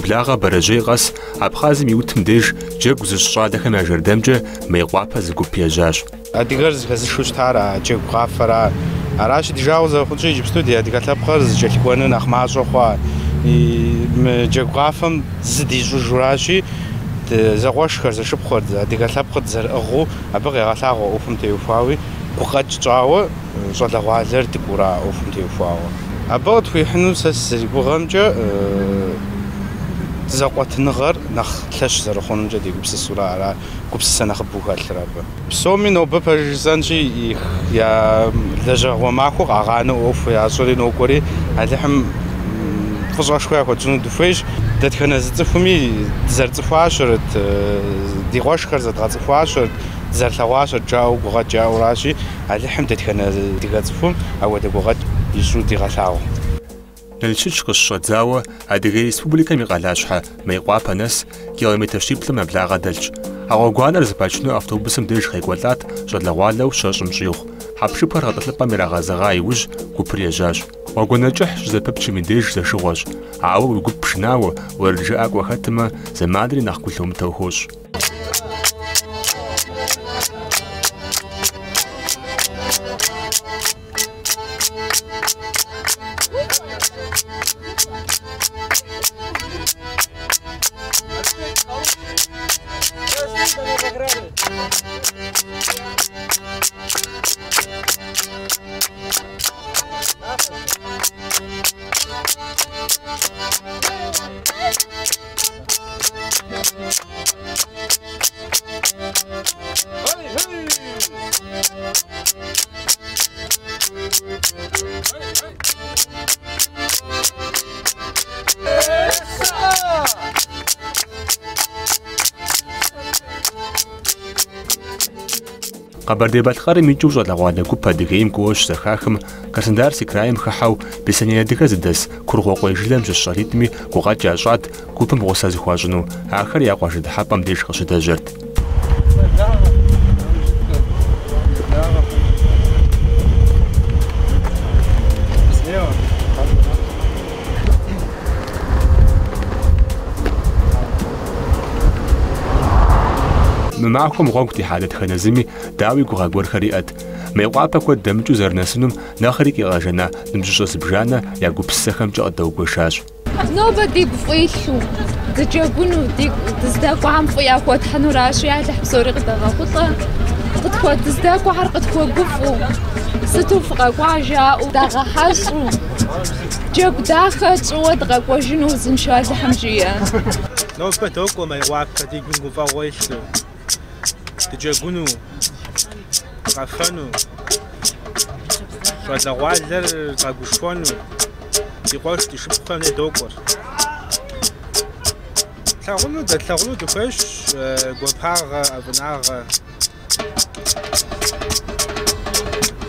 Иджыблагъэ бэрэжьей къэс Абхъазым и утым деж джэгу зыщӏ щӏалэхэм я жэрдэмкӏэ Мейкъуапэ зы гуп ежьащ. Адыгэр зэхэзышэу щытар а джэгу къафэра. Аращи, ди жагъуэ зэрыхъунщи, иджыпсту ди адыгэ лъэпкъыр зыкӏэлъыкӏуэныр нэхъ мащӏэ хъуа. Мы джэгу къафэм зы дищӏыжуращи, зэкъуэшхэр, зэшыпхъухэр, адыгэ лъэпкъыр дызэрыӏыгъыу абы къегъэлъагъуэ ӏуэхум теухуауи, гукъэкӏ тщӏауэ щӏалэгъуалэр дыкӏуэура ӏуэхум теухуауэ. Абы къытхуихьыну сэ сызэригугъэмкӏэ, зэкъуэтыныгъэр нэхъ лъэщ зэрыхъунумкӏэ дегупсысурэ ара гупсысэ нэхъыбэу хэлъыр абы. Псоми нобэ пэж жысӏэнщи, я лэжьэгъуэ махуэ къагъанэу ӏуэху ящӏэри нокӏуэри, Алыхьым фӏыщӏэшхуэ яхуэтщӏыну дыхуейщ. Дэтхэнэ зы цӏыхуми дызэрыцӏыхуащэрэт, ди къуэшхэр зэдгъэцӏыхуащэрэт, дызэрылъэгъуащэрэт жаӏэу гугъэкӏ яӏэуращи, Алыхьым дэтхэнэ адыгэ цӏыхум апхуэдэ гугъэкӏ ищӏу дигъэлъагъу. Налщыч къыщыщӏэдзауэ Адыгей Республикэм и къалащхьэ Мейкъуапэ нэс километр щиплӏым нэблагъэ дэлъщ. А гъуэгуанэр зэпачыну автобусым деж къекӏуэлӏат щӏалэгъуалэу щэщӏым щӏигъу. Хьэпшыпхэр гъэтӏылъыпӏэм ирагъэзэгъа иужь гупыр ежьащ. Гъуэгуанэ кӏыхь щызэпыпчым и деж зэшыгъуэщ, ауэ уи гуп пшынауэ, уэрэджыӏакӏуэ хэтмэ, зэманри нэхъ гу лъумытэу хощӏ. Къэбэрдей-Балъкъэрым икӏыу щӏалэгъуалэ гуп Адыгейм кӏуэуэ щызэхахым, Краснодарский крайм хыхьэу Беслъэней адыгэ зыдэс Кургъуокъуей жылэм щыщ щӏалитӏми гукъэкӏ ящӏат гупым гъусэ зыхуащӏыну, ахэр я къуажэ дыхьэпӏэм деж къыщыдэжьэрт. Мы махуэм гъуэгу техьа дэтхэнэ зыми, дауи, гугъэ гуэрхэр иӏэт. Мейкъуапэ куэд дэмыкӏыу зэрынэсынум нэхъри къигъэжэна ныбжьыщӏэ зыбжанэ я гупсысэхэмкӏэ къыддэгуэшащ. Нобэ дигу фӏы илъу, дыджэгуну, дыздэкӏуам фӏы яхуэтхьынуращи, Алыхь псори къыдэгъэхъулӏэ. Къытхуэ дыздэкӏуэхэр къытхуэгуфӏэу, сыту фыкъэкӏуа жаӏэу, дагъэхьэщӏу, джэгу дахэ тщӏыуэ дыкъэкӏуэжыну узыншэу Алыхьым жиӏэ. Нобэ докӏуэ Мейкъуапэ ди гум гуфӏэгъуэ илъу, дыджэгуну, дыкъэфэну, щӏалэгъуалэр дгъэгушхуэну. Ди къуэш, ди шыпхъухэм дей докӏуэр. Тлъагъуну, дэ тлъагъуну дыхуейщ гуапагъэ, ӏэфӏынагъэ,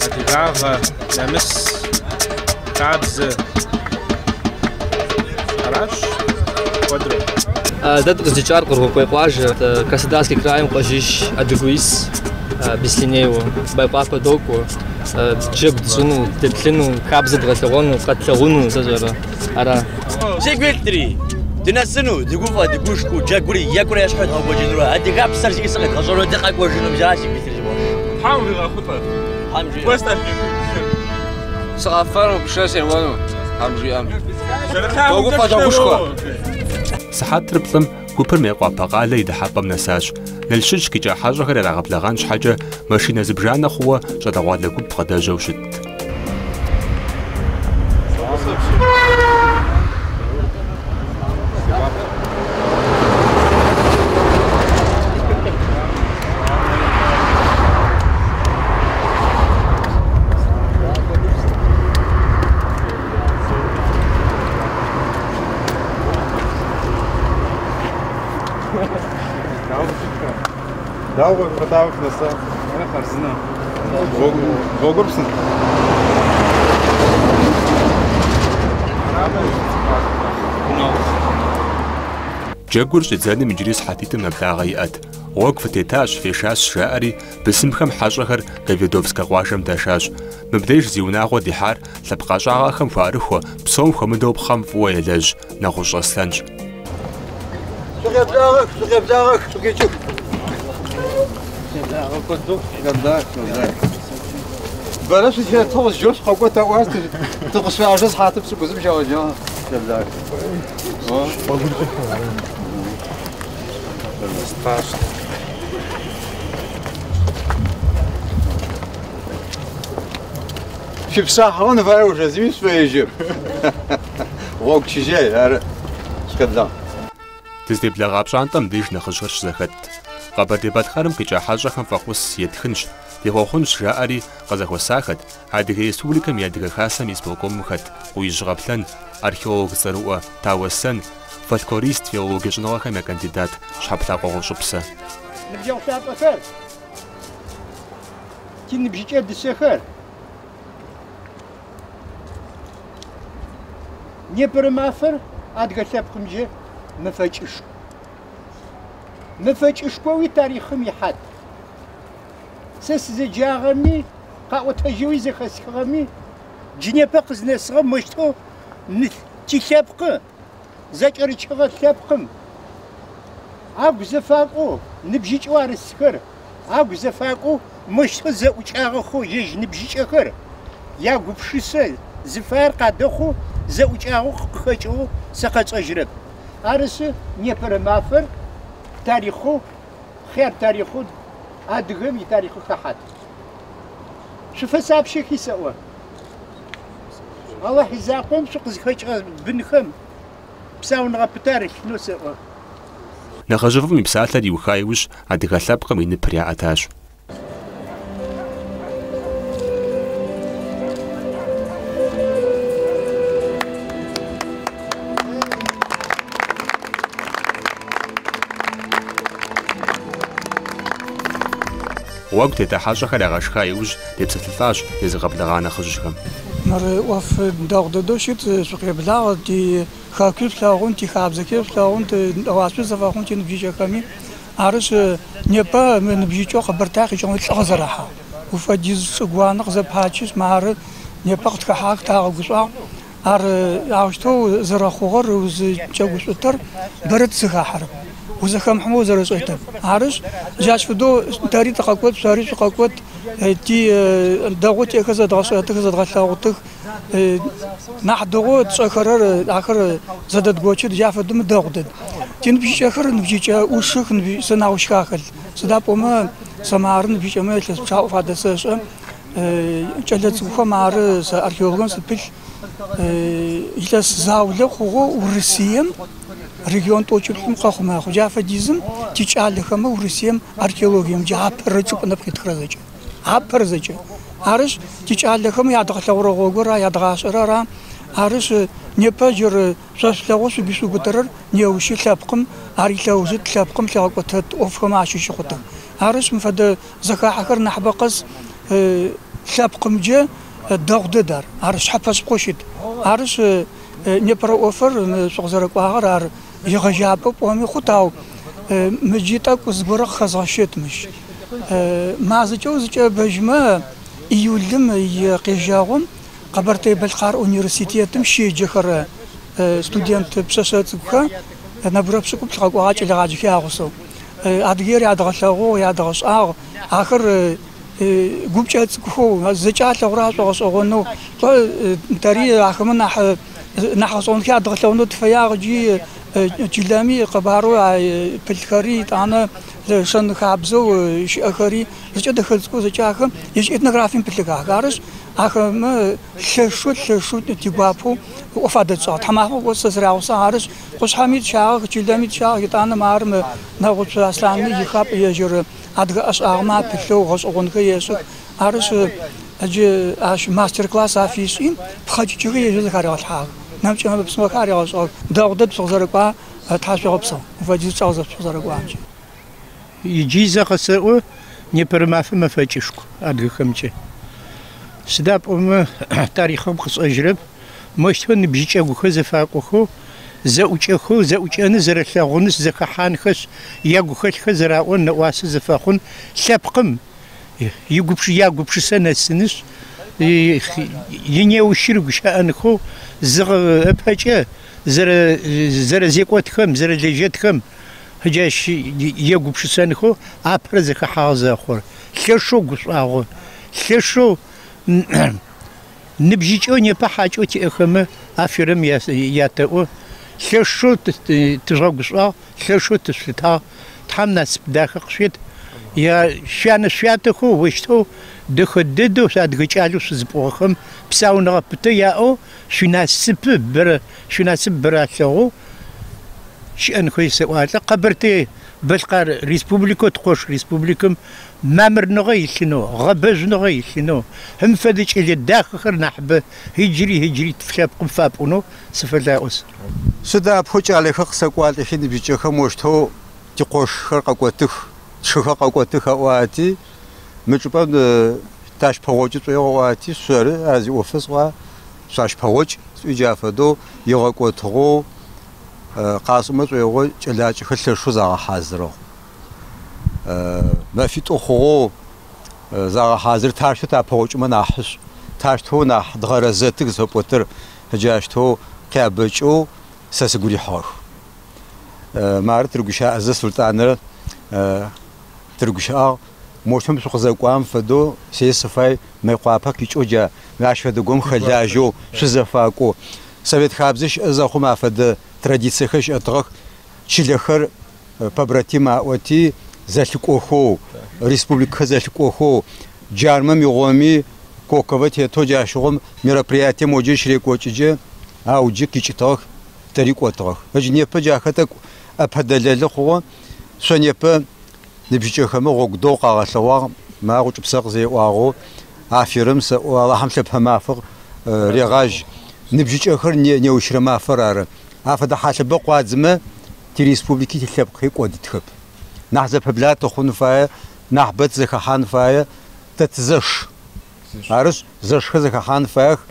адыгагъэ, нэмыс, хабзэ. Аращ куэдрэ. Дэ дыкъыздикӏар Кургъуокъуей къуажэ, Краснодарский крайм къуажищ адыгэу ис, Беслъэнейуэ. Мейкъуапэ докӏуэ. Джэгу тщӏыну, деплъыну, хабзэ дгъэлъэгъуэну, къэтлъэгъуну, сэ сщӏэрэ, ара. Сигу илъри, дынэсыну, дыгуфӏэ, дыгушхуэу, джэгури екӏурэ ещхьу едгъэкӏуэкӏынурэ, адыгэпсэр зиӏысыр къедгъэщӏэну дыкъэкӏуэжыну, мис ара сигу илъри, си къуэш. Тхьэм уигъэхъулӏэ. Тхьэм жиӏэм. Сыкъэфэну, пшынэ сеуэну, Тхьэм жиӏэм. Догуфӏэ, догушхуэ. Сыхьэтыр плӏым Гупыр Мейкъуапэ къалэ и дыхьэпӏэм нэсащ. Налщыч къикӏа хьэщӏэхэр ирагъэблэгъэн щхьэкӏэ машинэ зыбжанэ хъууэ щӏалэгъуалэ гуп къыдэжьэу щытт. Дауэ дауэ фынэса? Хъарзынэ. Гъуэгур псынщӏэ. Джэгур щӏидзэным иджыри сыхьэтитӏым нэблагъэ иӏэт. Гъуэгу фытетащ, фешащ, жаӏэри, бысымхэм хьэщӏэхэр Говедовскэ къуажэм дашащ. Мыбдеж зи унагъуэ дихьар лъэпкъ ӏэщӏагъэхэм хуэӏэрыхуэ, псом хуэмыдэу пхъэм фӏыуэ елэжь Нэгъущӏ Аслъэнщ. Шъукъеблагъэх, шъукъеблагъэх, шъукъикӏых. Бэрэ шъутетыгъ, жьэу шъукъэкӏо тэӏуа, тыкъышъуажэ сыхьатым пшӏыкӏузым щегъэжьагъ. Шъукъеблагъэх. Шъуипсахьыгъэн фае уже, зыми шъуфэежьэп. Гъогу чыжьэ ары. Шъукъеблагъ. Дыздеблэгъа пщӏантӏэм деж нэхъыжьхэр щызэхэтт. Къэбэрдей-Балъкъэрым къикӏа хьэщӏэхэм фӏэхъус етхынщ, дехъуэхъунщ, жаӏэри къызэхуэсахэт Адыгей Республикэм и Адыгэ Хасэм и исполкомым хэт Къуижь Къаплъэн, археолог цӏэрыӏуэ Тау Аслъэн, фольклорист, филологие щӏэныгъэхэм я кандидат Щхьэплъакъуэ Гъущӏыпсэ. Ныбжьэгъу лъапӏэхэр, тиныбжьыкӏэ дышъэхэр, непэрэ мафэр адыгэ лъэпкъымкӏэ мэфэкӏышху. Мэфэкӏышхоуи тарихъым ихьат. Сэ сызэджагъэми, къаӏотэжьэуи зэхэсхыгъэми, джы непэ къызнэсыгъэм мощтэу тилъэпкъы, зэкӏэрычыгъэ лъэпкъым агу зэфакӏоу ныбжьыкӏэу арысхэр, агу зэфакӏоу мощтэу зэӏукӏагъэхэу ежь ныбжьыкӏэхэр, ягупшысэ зыфаер къадэхъоу зэӏукӏагъэу къыхэкӏыгъэу сэ къэсшӏэжьырэп. Арышъы, непэрэ мафэр тарихъэу, хъяр тарихъэу адыгэм итарихъы хэхьат. Шъуфэсапщэхи сэӏо. Алахь изакъом шъукъызхэкӏыгъэ бынхэм псауныгъэ пытэ арылъынэу сэӏо. Нэхъыжьыфӏым и псалъэр иуха иужь адыгэ лъэпкъым и ныпыр яӏэтащ. Гъуэгу тета хьэщӏэхэр ягъэшха иужь депсэлъылӏащ дезыгъэблэгъа нэхъыжьхэм. Мыр ӏоф дэгъу дэдэу щыт, шъукъеблагъ, ти хэкуи шъулъэгъун, тихабзэхи шъулъэгъун, нэӏуасэ шъузэфэхъун тиныбжьыкӏэхэми. Арышъ, непэ мы ныбжьыкӏэу Къэбэртай къикӏыгъэм лӏыгъэ зэрахьагъ. Уфэдиз чӏыгуанэ къызэпачышъ, мары непэ къытхэхьагъэх, тагъэгушӏуагъ. Ар аущтэу зэрэхъугъэр узыкӏэгушӏутэр бэрэ тызэхахьэрэп. Узэхэмыхьэмэ узэрэшӏэщтэп. Арышъ, джащ фэдэу тэри тыкъэкӏот, шъори шъукъэкӏот, ти дэгъоу тиӏэхэр зэдгъэшӏэтых, зэдгъэлъэгъутых. Нахь дэгъоу тшӏэхэрэр ахэр зэдэдгочых, джа фэдэу мы дэгъу дэд. Тиныбжьыкӏэхэр ныбжьыкӏэ ӏушых, сэнаущхэ ахэлъ. Сыда пӏомэ сэ мары ныбжьыкӏэмэ илъэс пчъагъэ ӏоф адэсэшӏэ. Кӏэлэцӏыкӏухэм ары сэ археологым сыпылъ. Илъэс заулэ хъугъэу Урысыем регион тӏокӏиплӏым къэхъу мэхъу. Джа фэдизым тикӏалэхэмэ Урысыем археологиемкӏэ апэрэ чӏыпӏэ нэпкъ итхэрэ зэкӏэ. Апэрэ зэкӏэ. Арышъ, тикӏалэхэм ядгъэлъэгъурэ гъогур ара, ядгъашӏэрэ ара. Арышъ, непэ джыр шъо шъулъэгъоу шъугу ишъуубытэрэр неущы лъэпкъым, ар илъэужыт лъэпкъым лъигъэкӏотэт ӏофхэм ащыщ хъутых. Арышъ, мы фэдэ зэхахьэхэр нахьыбэ къэс лъэпкъымкӏэ дэгъу дэд ар. Ар шъхьэпэ шъыпкъэу щыт. Арышъ, непэрэ ӏофыр шъукъызэрэкӏуагъэр ар егъэжьапӏэ пӏоми хъут, ау мыджи тӏэкӏу зыгорэ къыхэзгъэщыт мыщ. Мазэкӏэ узэкӏэӏэбэжьмэ, июлым и къежьэгъум Къэбэртэе-Бэлъкъар университетым щеджэхэрэ студент пшъэшъэ цӏыкӏухэр нэбгырэ пшӏыкӏуплӏ къэкӏогъэ кӏэлэегъаджэхэр ягъусэу. Адыгеир ядгъэлъэгъугъ, ядгъэшӏагъ. Ахэр гупкӏэ цӏыкӏухэу, зэкӏэ алъэгъурэ ашӏогъэшӏэгъонэу, тэри ахэмэ нахь нахь гъэшӏэгъонхэр ядгъэлъэгъунэу тыфэягъ ыкӏи чылэми къэбарэу пылъхэри, етӏанэ шэн-хабзэу щыӏэхэри зэкӏэ дэхэ цӏыкӏоу зэкӏэ ахэм ежь этнографием пылъых ахэр. Арышъ, ахэмэ лъэшэу, лъэшэу тигуапэу ӏоф адэтшӏагъ. Тхьамафэ кӏоцӏ сэ сырягъусагъ. Арышъ, къушъхьэми тщагъэх, чылэми тщагъэх, етӏанэ мары мы Нэгъуцу Аслъанми ихапӏэ ежьыр адыгэ ӏэшӏагъэмэ апылъэу гъэшӏэгъонхэр ешӏых. Арышъ, джы ащ мастер-класс афишӏи, пхъэкӏычхэр ежьыр зэхаригъэлъхьагъэх. Нэмыкӏ ӏэмэ-псымэхэр аригъэшӏыгъэх. Дэгъу дэд шъукъызэрэкӏуагъ, тхьашъуегъэпсэу. Фэдиз чӏэгъ шъукъызэрэкӏуагъэмкӏэ. Иджи зэ къэсэӏо, непэрэ мафэ мэфэкӏышху адыгэхэмкӏэ. Сыда пӏомэ тарихъым къышӏэжьырэп, мощтэу ныбжьыкӏэгухэр зэфакӏохэу, зэӏукӏэхэу, зэӏукӏэны зэрэлъэгъунышъ, зэхэхьанхэшъ, ягухэлъхэр зэраӏон, нэӏуасэ зэфэхъун, лъэпкъым ягупшысэ нэсынышъ, инеущыр гущыӏэнхэу, зы ыпэкӏэ зэрэзекӏотхэм, зэрэлэжьэтхэм. Джащ егупшысэнхэу апэрэ зэхэхьагъэ зэхъур. Лъэшэу гушӏуагъо, лъэшэу ныбжьыкӏэу непэ хьакӏэу тиӏэхэмэ аферэм ятэӏо. Лъэшэу тыжъугъэгушӏуагъ, лъэшэу тышъулъытагъ. Тхьэм насып дахэ къышъует. Шъуянэ-шъуятэхэу ощтэу дэхэ дэдэу адыгэ кӏалэу шъузыпӏугъэхэм псауныгъэ пытэ яӏэу шъуинасыпы бэрэ шъуинасып бэрэ алъэгъоу щыӏэнхэу есэӏуалӏэ. Къэбэртэе-Бэлъкъар Республикэу ткъош республикэм мамырныгъэ илъынэу, гъэбэжъуныгъэ илъынэу, мым фэдэ кӏэлэ дахэхэр нахьыбэ иджыри иджыри лъэпкъым фапӏунэу сыфэлаӏо сэ. Сыда апхъу кӏалэхэр къысэкӏуалӏэхи ныбжьыкӏэхэм мощтэу тикъошхэр къэкӏотых, тшыхэр къэкӏотых аӏуати, мы чӏыпӏэм тащ пэгъокӏы тшӏоигъу аӏуати, шъоры ар зиӏофыр сӏуа, шъуащ пэгъокӏ сӏуи джа фэдэу игъэкӏотыгъэу къасӏомэ шӏоигъо кӏэлакӏэхэр лъэшэу загъэхьазырыгъ. Мэфитӏу хъугъэу загъэхьазыр, тащтэу тапэгъокӏымэ нахьышӏу, тащтэу нахь дгъэрэзэтых зыфэпӏотыр джащтэу къябэкӏэу сэ сыгу рихьыгъэх. Мары тырыгущыӏэзэ Султӏанрэ тырыгущыӏагъ. Мощтэм шъукъызэкӏуам фэдэу сэ сыфай Мыекъуапэ къикӏэу джа ащ фэдэ гом хэлажьэу шъузэфакӏоу. Совет хабзэ щыӏэ зэхъум афэдэ традициехэр щыӏэтыгъэх. Чылэхэр побратим аӏоти зэлъыкӏохэу, республикэхэр зэлъыкӏохэу, Джармэм игъоми Коковэ тетэу джащыгъом мероприятие моджэ щырекӏокӏыджэ, ау джы къикӏытыгъэх, тэри кӏотыгъэх. Ыджы непэ джахэр тӏэкӏу ӏэпэдэлэлы хъугъэ. Шъо непэ ныбжьыкӏэхэмэ гъогу дэгъу къагъэлъэгъуагъ, ма Гъучӏыпсэ къызэреӏуагъэу, аферым сэӏо, Алахьым лъэпэ мафэ регъажь. Ныбжьыкӏэхэр неущрэ мафэр ары. Афэдэ хьалъэбэ къуадзымэ тиреспублики тилъэпкъхи кӏодытхэп. Нахь зэпэблагъэ тыхъун фае, нахь бэ тызэхэхьан фае, тэ тызэш. Арышъ, зэшхэр зэхэхьан фаех,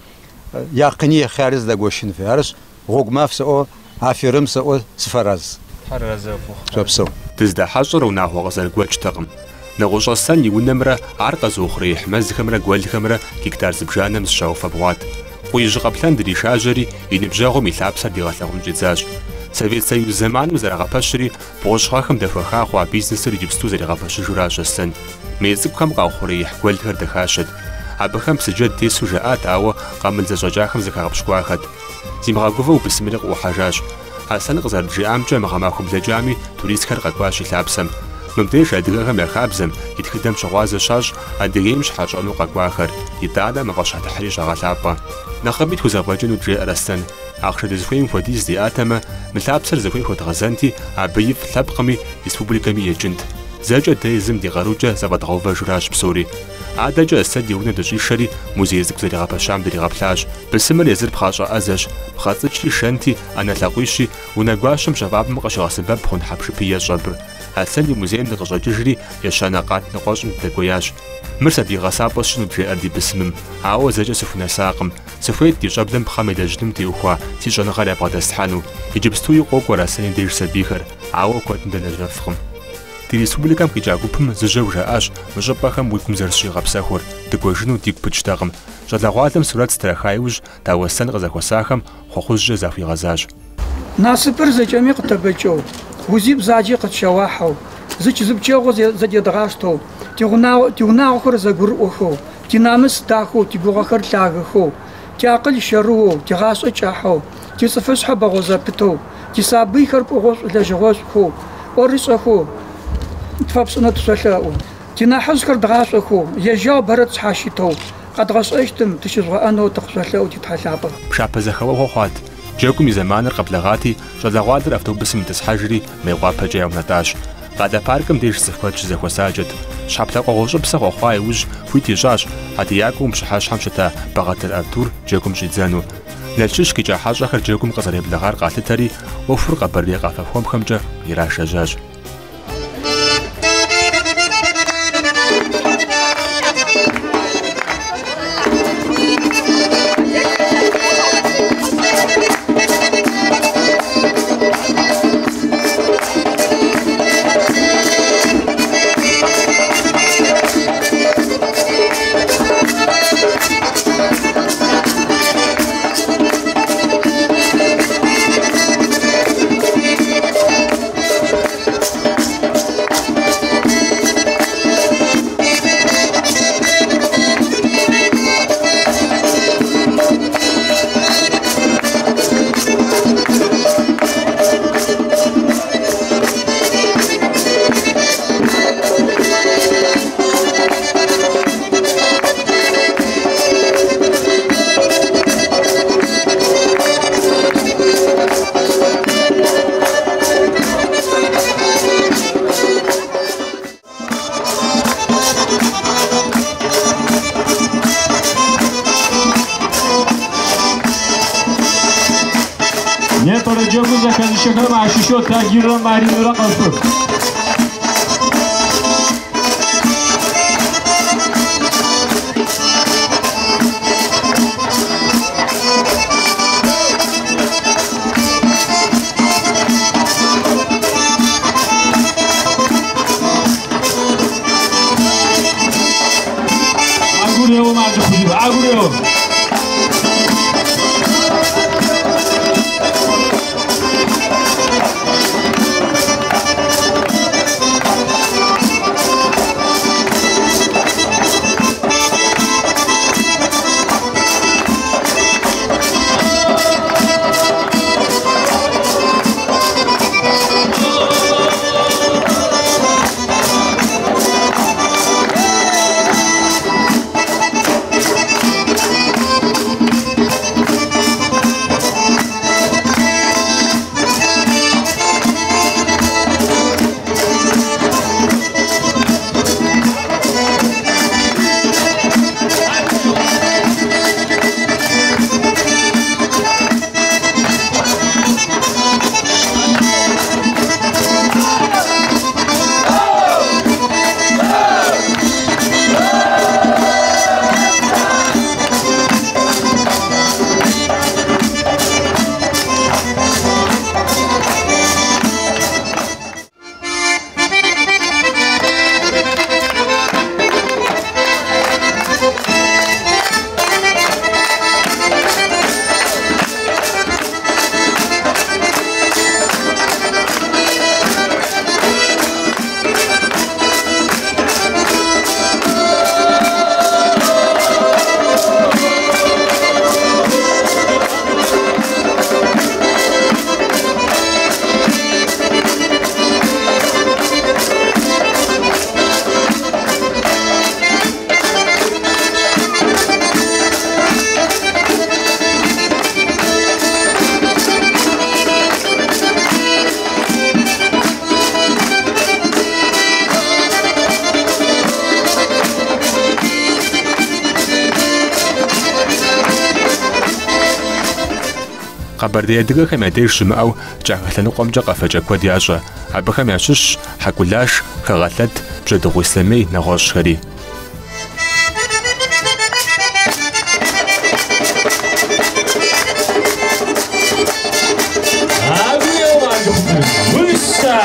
якъини яхъяри зэдагощын фае. Арышъ, гъогу маф сэӏо, аферым сэӏо, сыфэраз. Тхьэр арэзы къыпхухъу. Шъопсэу. Дыздахьэщӏэр унагъуэ къызэрыгуэкӏтэкъым. Нэгъуэщӏ Аслъэн и унэмрэ ар къэзыухъуреихь мэзхэмрэ гуэлхэмрэ гектар зыбжанэм зыщауфэбгъуат. Къуижь Къаплъэн дришажьэри, и ныбжьэгъум и лъапсэр дигъэлъагъун щӏидзащ. Совет Союз зэманым зэрагъэпэщри, бгъущӏ гъэхэм дэхуэха хъуа бизнесыр иджыпсту зэригъэпэщыжуращ Аслъэн. Мей цӏыкӏухэм къаухъуреихь гуэлхэр дахащэт. Абыхэм псыджэд тесу жаӏат, ауэ къамыл зэщӏэкӏахэм зыхагъэпщкӏуахэт. Зимыгъэгувэу бысымри къыӏухьэжащ. Аслъэн къызэрыджиӏамкӏэ, мы гъэмахуэ блэкӏами туристхэр къэкӏуащ и лъапсэм. Мыбдеж адыгэхэм я хабзэм, и тхыдэм щыгъуазэ щащӏ Адыгейм щыхьэщӏэну къэкӏуахэр, итӏанэ мафӏэщхьэтыхьри щагъэлъапӏэ. Нэхъыби тхузэфӏэкӏынут, жеӏэр Аслъэн. Ахъшэ дызыхуейм хуэдиз диӏатэмэ, мы лъапсэр зыхуей хуэдгъэзэнти, абы ифӏ лъэпкъми республикэми екӏынт. Зэкӏэ дэ езым ди къарукӏэ зэфӏэдгъэувэжуращ псори. Адэкӏэ Аслъэн и унэ дыщӏишэри, музей цӏыкӏу зэригъэпэщам дригъэплъащ. Бысымыр езыр пхъащӏэ ӏэзэщ, пхъэцӏычи, шэнти, ӏэнэ лъакъуищи, унэгуащэм пщэфӏапӏэм къыщигъэсэбэп хъун хьэпшыпи ещӏ абы. Аслъэн и музейм дыкъыщӏэкӏыжри, ещанэ къат ныкъуэщӏым дыдэкӏуеящ. Мыр сабий гъэсапӏэ сщӏынут, жеӏэр ди бысымым, ауэ зэкӏэ сыхунэсакъым. Сыхуейт ди щӏэблэм пхъэм елэжьыным теухуа си щӏэныгъэр ябгъэдэслъхьэну. Иджыпстуи къокӏуэр Аслъэн и деж сабийхэр, ауэ куэдым дэлэжьэфкъым. Ди республикэм къикӏа гупым зыжьэу жаӏащ мы щӏыпӏэхэм уи гум зэрыщигъэпсэхур, дыкӏуэжыну дигу пыкӏтэкъым. Щӏалэгъуалэм сурэт зытраха иужь, Тау Аслъэн къызэхуэсахэм хъуэхъужькӏэ захуигъэзащ. Насыпыр зэкӏэми къытэбэкӏэу, узи бзаджи къытщэуахьэу, зыч-зыпчэгъу зэдедгъаштэу, тиунагъохэр зэгурыӏохэу, тинамыс дахэу, тигугъэхэр лъагэхэу, тиакъыл щэрыоу, тигъашӏэ кӏахьэу, тицӏыфышъхьэ бэгъо зэпытэу, тисабыйхэр пӏугъошӏу-лэжьыгъошӏухэу, ӏорышӏэхэу тфэпшӏынэу тышъолъэӏу. Тинахьыжъхэр дгъашӏохэу, ежьагъ бэрэ тшъхьащытэу, къэдгъэшӏэщтым тыщыжъугъэӏэнэу тыкъышъолъэӏу ти Тхьэ лъапӏэ. Пшапэ зэхэуэгъуэ хъуат. Джэгум и зэманыр къэблэгъати, щӏалэгъуалэр автобусым итӏысхьэжри, Мейкъуапэкӏэ яунэтӏащ. Къалэ паркым деж цӏыху куэд щызэхуэсакӏэт. Щхьэплъакъуэ гъущӏыпсэ хъуэхъуа иужь хуит ищӏащ хьэтиякӏуэу пщыхьэщхьэм щыта Бэгъэтыр Артур джэгум щӏидзэну. Налшыч къикӏа хьэщӏэхэр джэгум къызэреблэгъар къалъытэри, ӏуэхур къэбэрдей къафэ хуэмхэмкӏэ ирашэжьащ. Еще Тагиррэ Маринэрэ къэфэх. Агурео марджы хъужьыб, агурео! Къэбэрдей адыгэхэм я деж щымыӏэу кӏахэ лъэныкъуэмкӏэ къэфэкӏэ куэд ящӏэ. Абыхэм ящыщщ хьэкӏулаш, хэгъэлъэт, бжьэдыгъу ислъэмей, нэгъуэщӏхэри. Агурео марджы хъужьыб, усэ!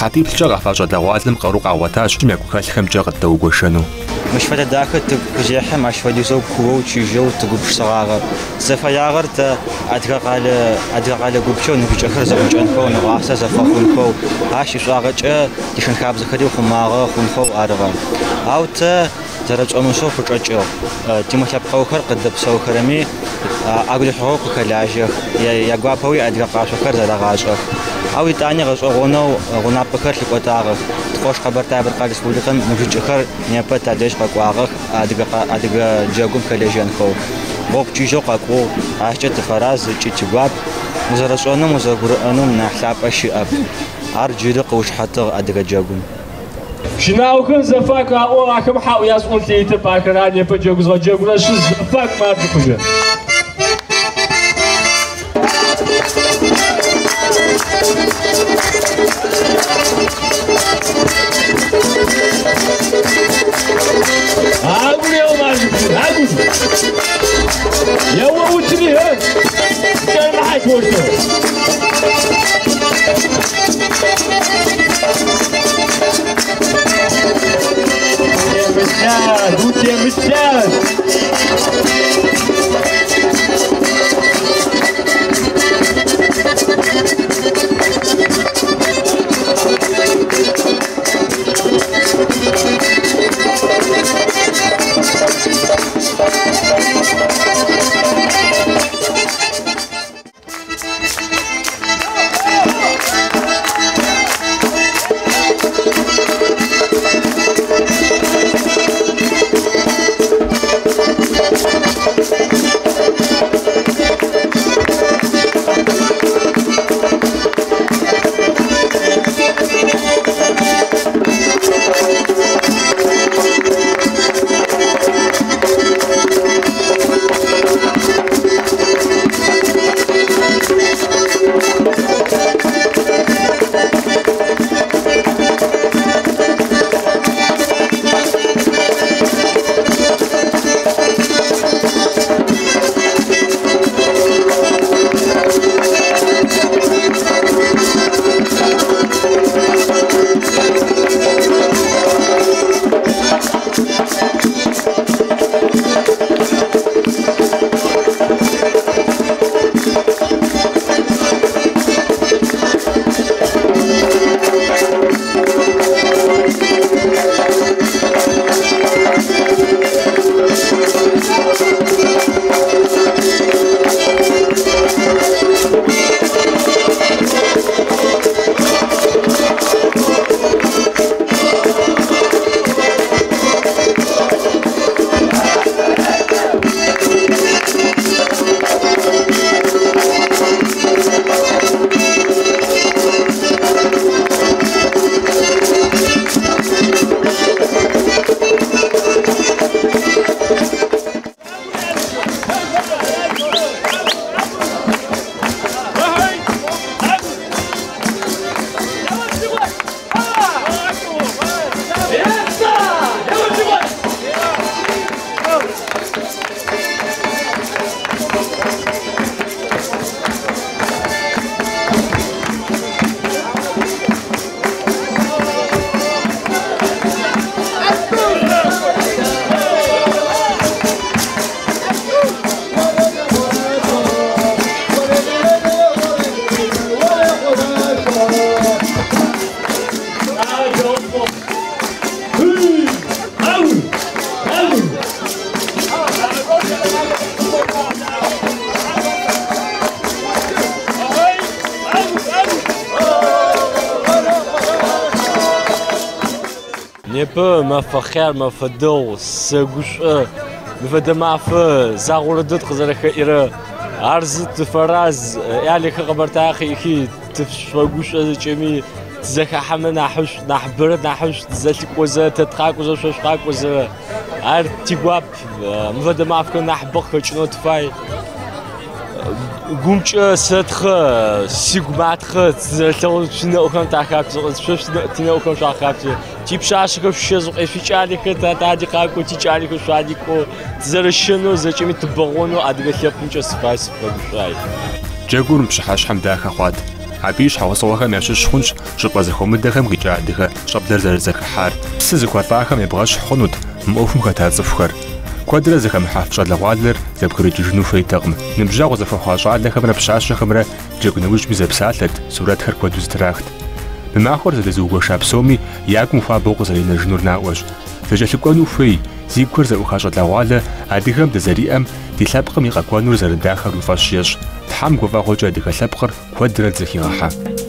Сыхьэтиплӏкӏэ къэфа щӏалэгъуалэм къару къагъуэтащ я гухэлъхэмкӏэ къыддэугуэшэну. Мыщ фэдэ дахэ тыгу къызехьэм ащ фэдизэу куоу чыжьэу тыгупшысэгъагъэп. Тызэфэягъэр тэ Адыгэ къалэ Адыгэ къалэ гупчэу ныбжьыкӏэхэр зэӏукӏэнхэу, нэӏуасэ зэфэхъунхэу, ащ ишӏуагъэкӏэ тишэн-хабзэхэри ухъумагъэ хъунхэу арыгъэ. Ау тэ зэрэтшӏомышӏэу къычӏэкӏыгъ. Тимылъэпкъэгъухэр къыддэпсэухэрэми агу рихьыгъэу къыхэлажьэх, ягуапэуи адыгэ къашъохэр зэрагъашӏэх. Ау итӏани гъэшӏэгъонэу гъунапкъэхэр лъыкӏотагъэх. Ткъош Къэбэртэе-Бэлъкъар Республикэм ныбжьыкӏэхэр непэ тадэжь къэкӏуагъэх адыгэ адыгэ джэгум хэлэжьэнхэу. Гъогу чыжьэу къакӏугъ, ащкӏэ тыфэраз ыкӏи тигуап. Узэрэшӏэным, узэгурыӏэным нахь лъапӏэ щыӏэп. Ар джыри къыушыхьатыгъ адыгэ джэгум. Пщынаохэм зэфакӏу аӏо, ахэм хьаӏу ясӏон лъыитэп, ахэр а непэ джэгу згъэджэгурэ щыз зэфакӏу марджы хъужьы. Агур еуэ марджы хъужьы, агур! Еуэ утри, хэ! Кӏэрымыхьэ пощтэ! Утемылъад, утемылъад! Непэ мафэ хъяр, мафэ дэгъу, сэгушӏо. Мыфэдэ мафэ загъорэ дэд къызэрэхэӏирэ. Ар зы тыфэраз, ӏялэхэ Къэбэртае къыӏихи тыфэгушӏо зэкӏэми тызэхахьэмэ нахьышӏу, нахьыбэрэ нахьышӏу, тызэлъыкӏозэ, тэ тыкъакӏозэ, шъо шъукъакӏозэ. Ар тигуап. Мыфэдэ мафэхэр нахьыбэ къыхэкӏынэу тыфай. Гумкӏэ сэтхъэ, сигу матхъэ, тызэрэлъэгъу шъуинэӏухэм тахаплъэ, шъо тинэӏухэм шъуахаплъэ. Типшъашъэхэр шъущэзыкъо, шъуикӏалэхэр тади къакӏо, тикӏалэхэр шъуади кӏо. Тызэрэщэнэу зэкӏэми тыбэгъонэу адыгэ лъэпкъымкӏэ сыфай, сыфэгушӏуай. Джэгур мы пщыхьэщхьэм дахэ хъуат. Абы и щхьэусыгъуэхэм ящыщ хъунщ щӏыпӏэ зэхуэмыдэхэм къикӏа адыгэ щӏэблэр зэрызэхыхьар. Псы зэхуэлӏахэм ебгъэщхь хъунут мы ӏуэхум хэта цӏыхухэр. Куэдрэ зэхэмыхьэф щӏалэгъуалэр зэбгрыкӏыжыну хуейтэкъым. Ныбжьэгъу зэхуэхъуа щӏалэхэмрэ пщащэхэмрэ джэгу нэужьми зэпсалъэт, сурэтхэр куэду зытрахт. Мы махуэр зэдэзыугуэша псоми я гум хуабэу къызэринэжынур наӏуэщ. Зэкӏэлъыкӏуэну хуей, зи гухэр зэӏуха щӏалэгъуалэ адыгэм дызэриӏэм ди лъэпкъым и къэкӏуэнур зэрыдахэр уи фӏэщ ещӏ. Тхьэм гуфӏэгъуэкӏэ адыгэ лъэпкъыр куэдрэ дызэхигъэхьэ.